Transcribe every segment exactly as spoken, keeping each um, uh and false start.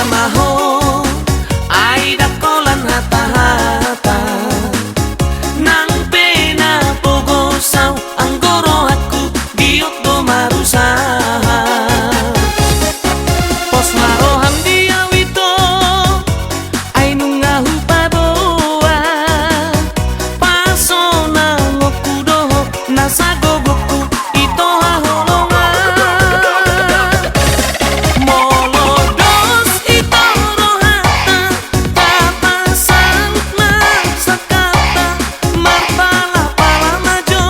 Maho, ai dangkolan hata-hata. Nang pe na pogos au, anggo rohangku diot do marusaha. Pos ma roham di au ito, ai nunga hupaboa. Pasonangonku do ho, na sagogokku ito haholongan. Molo dos ito rohanta, tapasang ma sangkapta, marpala-pala ma jo,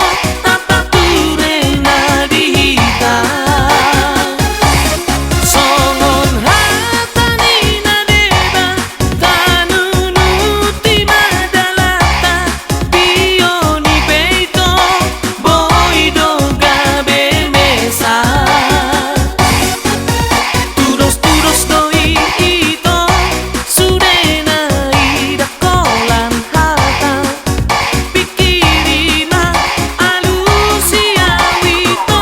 tapature na di hita. Songon hata ni na deba, tanunuti ma dalanta, tio ni pe ito, boi do gabe mesa. Tudos-tudos do i ito, sude na i dangkolan hata. Pingkiri ma alusi au ito.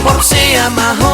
Porsea ma ho,